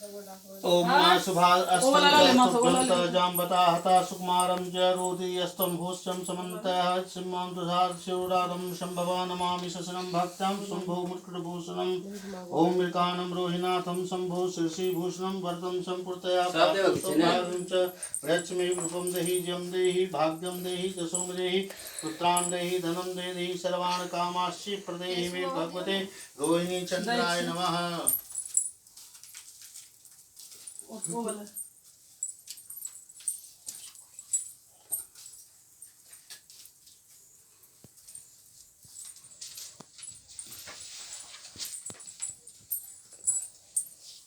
ओम शुभास्तंता हता सुकुमारं च रोधियस्तं भूष्यं समन्तः सिंहं दुधाशिवराधं शम्भवा नमामि शसनं भक्तं शम्भो मुकुटभूषणम् ओम मृकानं रोहिनाथं शम्भो शिरसीभूषणं वरदं सम्पूर्तया सब देवक छै ने? सौभाग्यं च लक्ष्मी रूपं देहि जयं देहि भाग्यं देहि जशों देहि पुत्रान् देहि धनं देहि सर्वान् कामांसि प्रदेहि मे भगवते रोहिणी चंद्राय नमः। ओ वाला।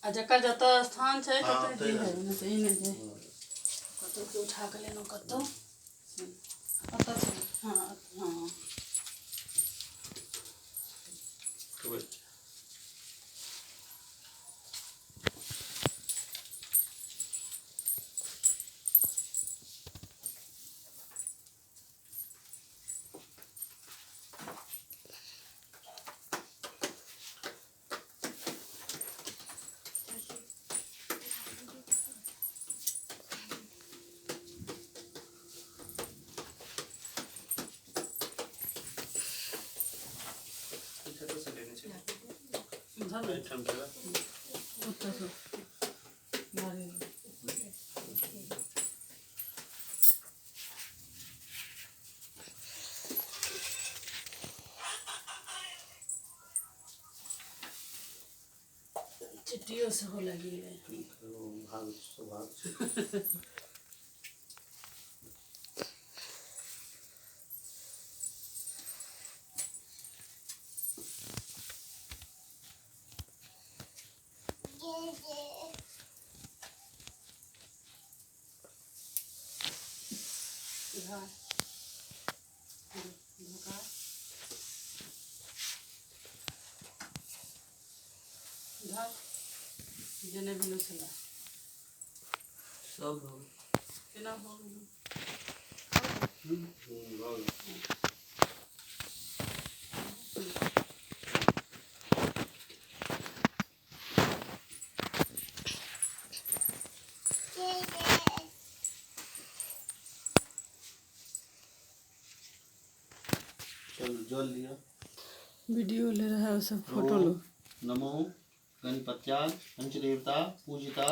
आ जकर जतऽ स्थान छै हाँ, ततऽ तै जे लए। है, नहि तऽ ई नहि जे कतौ के उठा कऽ लेलहुँ कतौ ओतऽ छै। हाँ हाँ। उधर एहिठाम छै। ओतऽ सँ नारियल। चिट्टियो सेहो लागि गेलै। भाग सौभाग्य। इधर धोखा इधर जेने भेलो छलै। सब भऽ गेल। केना भऽ गेलै? भऽ गेल। चलू जल लिअ। वीडियो ले रहा है, वो सब फोटो लो। नमो गणपत्या पंचदेवता पूजिता।